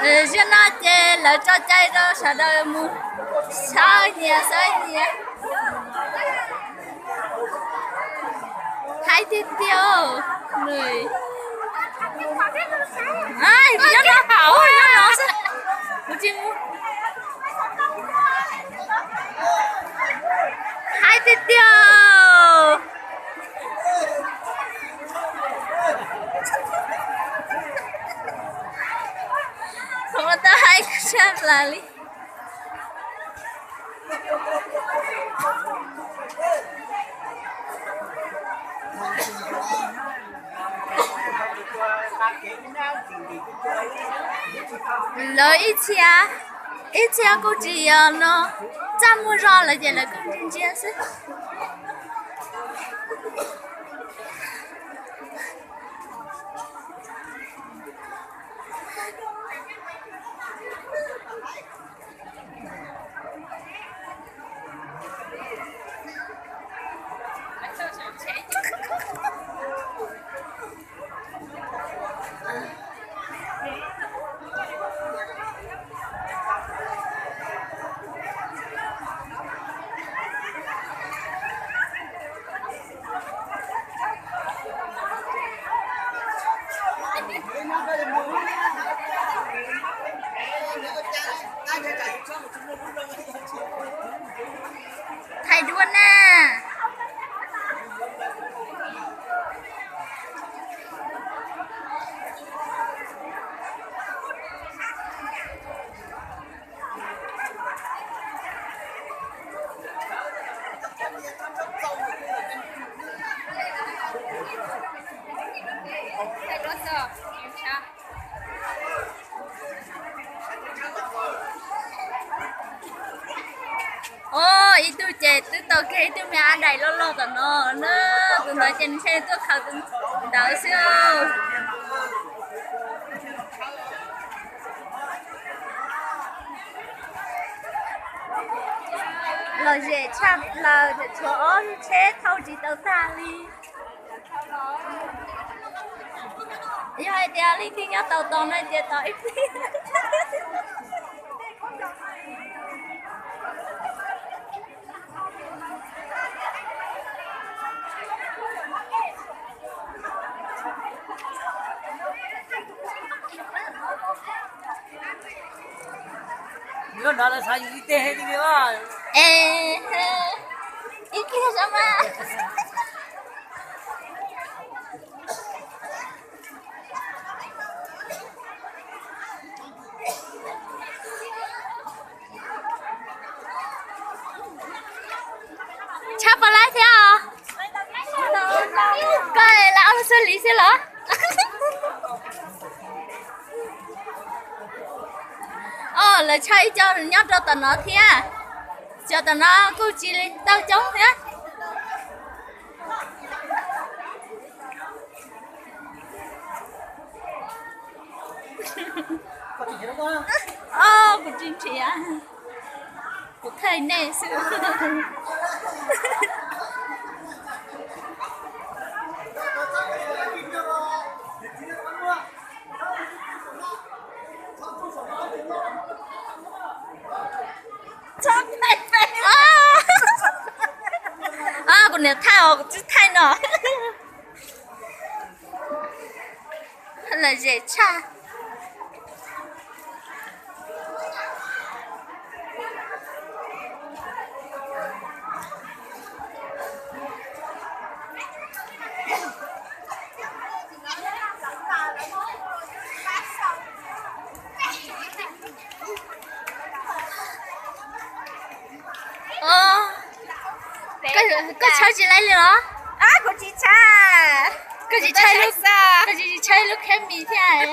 Zaum no ces lawv tso cai rau sawv daws mus xawb nyias xawb nyias. Haib tiag tiag. Nws, kuv nyob no hauv, nyob no xwb. Kuv tsis mus. Haib tiag tiag. Thaum no tau haib kawg siab plaws li. Lawv ib txhia, ib txhia kuj tsis yog no, txaj muag zog lawm ces lawv kuj ntsia ntsia xwb. Thaij duab na. Os, ib tug ces twb tau kiag ib tug me ab dais loj loj tom no na, tus ntawd ces nws ntshe tuaj khaws tus ntawd xwb. Lom zem tshaj plaws, tshuav ob lub tsheb thauj tsis tau tag li. Yog hais tias leej twg nyob tau tos no ces tos ib pliag. Ib pliag xwb mas. Tshaj pov laib thiab os. Koj lawv ob xab li xwb los? Os, lawv tshaj ib co nyob rau tom no thiab. Cov tom no kuj tsis tau coob thiab. Os, kuv tsis nrhiav, kuv thaij nej xwb. Kuv niam thaij os, kuv tsis thaij no. Lom zem tshaj. Koj tshawb tsis laib li los? Kuv tsis tshawb. Koj tsis tshawb lub khab mis thiab?